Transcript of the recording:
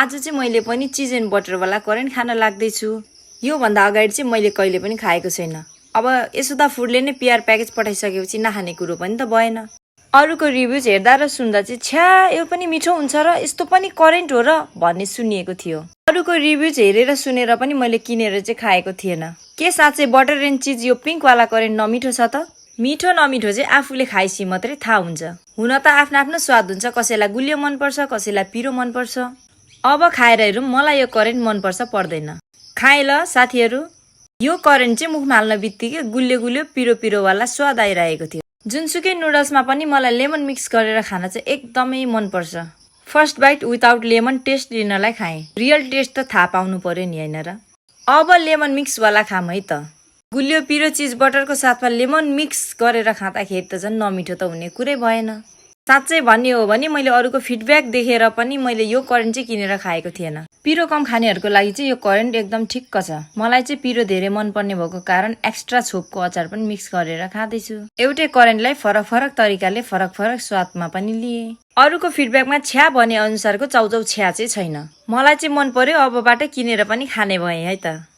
आज चाहिँ मैले पनि चिज एन्ड बटरवाला करेन्ट खान लाग्दैछु। यो भन्दा अगाडि चाहिँ मैले कहिले पनि खाएको छैन। अब यशोदा फुडले नै पिआर प्याकेज पठाइसकेपछि नखाने कुरो पनि त भएन। अरूको रिभ्युज हेर्दा र सुन्दा चाहिँ छ्या यो पनि मिठो हुन्छ र यस्तो पनि करेन्ट हो र भन्ने सुनिएको थियो। अरूको रिभ्युज हेरेर सुनेर पनि मैले किनेर चाहिँ खाएको थिएन। के साँच्चै बटर एन्ड चिज यो पिङ्कवाला करेन्ट नमिठो छ त? मिठो नमिठो चाहिँ आफूले खाएपछि मात्रै थाहा हुन्छ। हुन त आफ्नो आफ्नो स्वाद हुन्छ, कसैलाई गुलियो मनपर्छ, कसैलाई पिरो मनपर्छ। अब खाएर हेरौँ मलाई यो करेन्ट मनपर्छ पर्दैन। खाए ल साथीहरू। यो करेन्ट चाहिँ मुखमा हाल्न बित्तिकै गुलियो गुलियो पिरो पिरोवाला स्वाद आइरहेको थियो। जुनसुकै नुडल्समा पनि मलाई लेमन मिक्स गरेर खान चाहिँ एकदमै मनपर्छ। First bite without lemon taste लिनलाई खाएँ। रियल टेस्ट त थाहा पाउनु पर्यो नि होइन र? अब लेमन मिक्सवाला खाम है त। गुलियो पिरो चिज बटरको साथमा लेमन मिक्स गरेर खाँदाखेरि त झन् नमिठो त हुने कुरै भएन। साँच्चै भन्ने हो भने मैले अरूको फिडब्याक देखेर पनि मैले यो करेन्ट चाहिँ किनेर खाएको थिएन। पिरो कम खानेहरूको लागि चाहिँ यो करेन्ट एकदम ठिक्क छ। मलाई चाहिँ पिरो धेरै मनपर्ने भएको कारण एक्स्ट्रा छोपको अचार पनि मिक्स गरेर खाँदैछु। एउटै करेन्टलाई फरक फरक तरिकाले फरक फरक स्वादमा पनि लिए। अरूको फिडब्याकमा छ्या भने अनुसारको चाउचाउ छ्या चाहिँ छैन। मलाई चाहिँ मन पर्यो, अबबाट किनेर पनि खाने भएँ है त।